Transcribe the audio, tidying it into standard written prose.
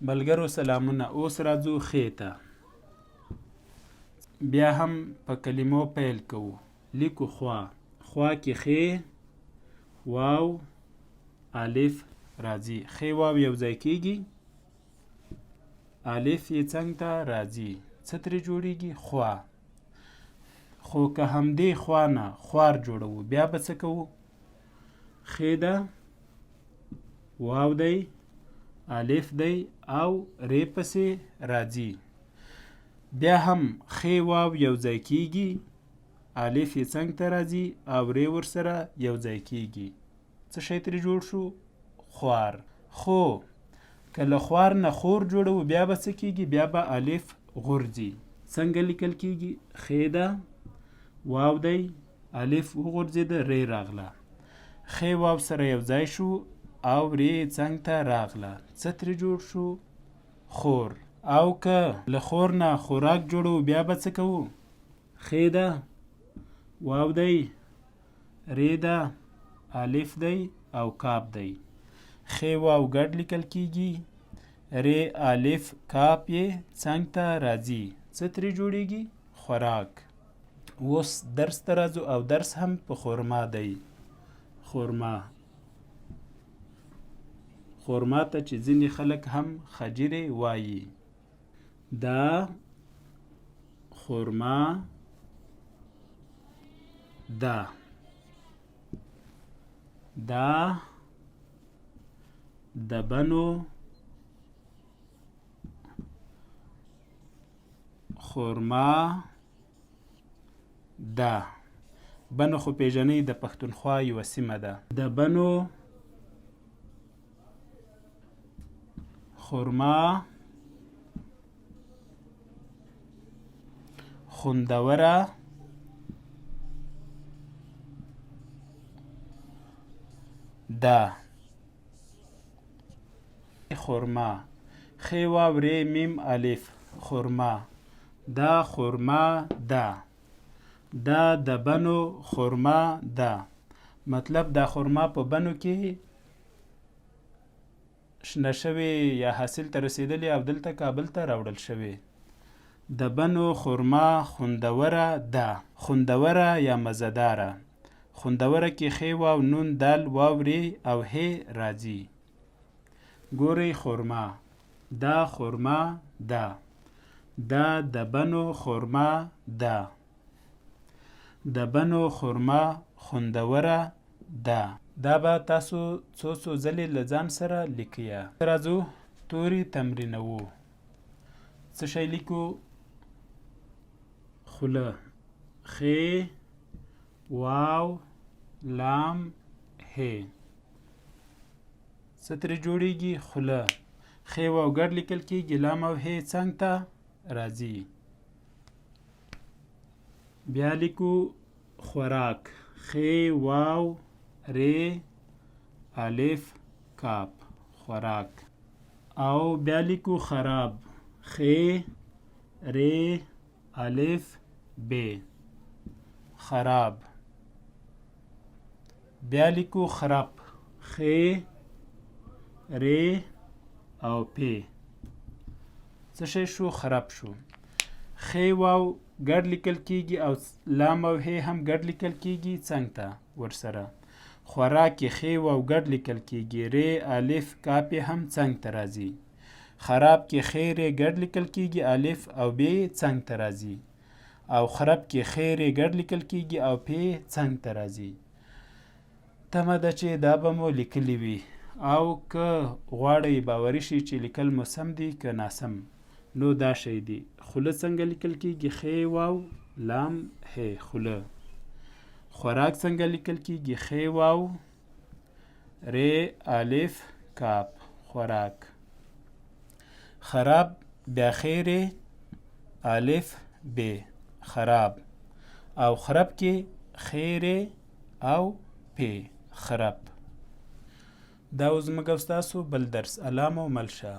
ملګرو سلامونه اوس راځو خې ته. بیا هم په کلمو پیل کوو. لیکو خوا. خوا کې خې، واو، الف راځي. خې واو یو ځای کیږي، الف یې څنګ ته راځي، څه ترې جوړیږي؟ خوا. خو که همدې خوا نه خوار جوړوو بیا به څه کوو؟ خې ده، واو دی، الف دی او ری پسې راځي. بیا هم خې واو یو ځای کیږي، الف یې څنګ ته راځي او ری ورسره یو ځای کیږي. څه شی ترې جوړ شو؟ خوار. خو که له خوار نه خور جوړوو بیا به څه کیږي؟ بیا به الف غورځي. څنګه لیکل کیږي؟ خې ده، واو دی، الف وغورځېده، ری راغله. خې واو سره یو ځای شو او ری څنګ ته راغله. څه ترې جوړ شو؟ خور. او که له خور نه خوراک جوړوو بیا به څه کوو؟ خې ده، واو دی، ری ده، الف دی او کاف دی. خې واو ګډ لیکل کیږي، ری الف کاف یې څنګ ته راځي. څه ترې جوړیږي؟ خوراک. اوس درس ته راځو او درس هم په خورما دی. خورما، خورما ته چې ځینې خلک هم خجرې وایي. دا خورما ده. دا د بنو خورما ده. بنو خو پیژنئ، د پښتونخوا یوه سیمه ده. د بنو خورما خوندوره ده. خورما، خ واو ر میم الف، خورما. دا خورما ده. دا د بنو خورما ده. مطلب دا خورما په بنو کې شنه شوې یا حاصل ته رسېدلې او دلته کابل ته راوړل شوې. د بنو خورما خوندوره ده. خوندوره یا مزهداره. خوندوره کې خ واو نون دال واو ری او ه راځي. ګورئ خورما. دا خورما ده. دا د بنو خورما ده. د بنو خورما خوندوره ده. دا به تاسو څو څو ځلې له ځان سره لیکئ. راځو توري تمرینوو. څه شی لیکو؟ خوله. خ واو لام ه. څه ترې جوړیږي؟ خوله. خ واو ګډ لیکل کیږي، لام او ه څنګ ته راځي. بیا لیکو خوراک. خ واو ر الف کاف، خوراک. او بیا لیکو خراب. خ ر الف ب، خراب. بیا لیکو خراب. خ ر او پ. څه شی شو؟ خراب شو. خ واو ګډ لیکل کیږي او لام او ه هم ګډ لیکل کیږي څنګ ته ورسره. خوراک کې خ واو ګډ لیکل کیږي، ر الف کاف هم څنګ ته راځي. خراب کې خ ر ګډ لیکل کیږي، الف او ب څنګ ته راځي. او خرب کې خ ر ګډ لیکل کیږي او پ څنګ ته راځي. تمه ده چې دا به مو لیکلي وي او که غواړئ باوري شئ چې لیکل مو سم دي که ناسم نو دا شی دي. خوله څنګه لیکل کیږي؟ خ واو لام ه، خوله. خوراک څنګه لیکل کیږي؟ خ واو ر الف کاف، خوراک. خراب بیا خ ر الف ب، خراب. او خرب کې خ ر او پ، خرب. دا و زموږ او ستاسو بل درس. الله مو مل شه.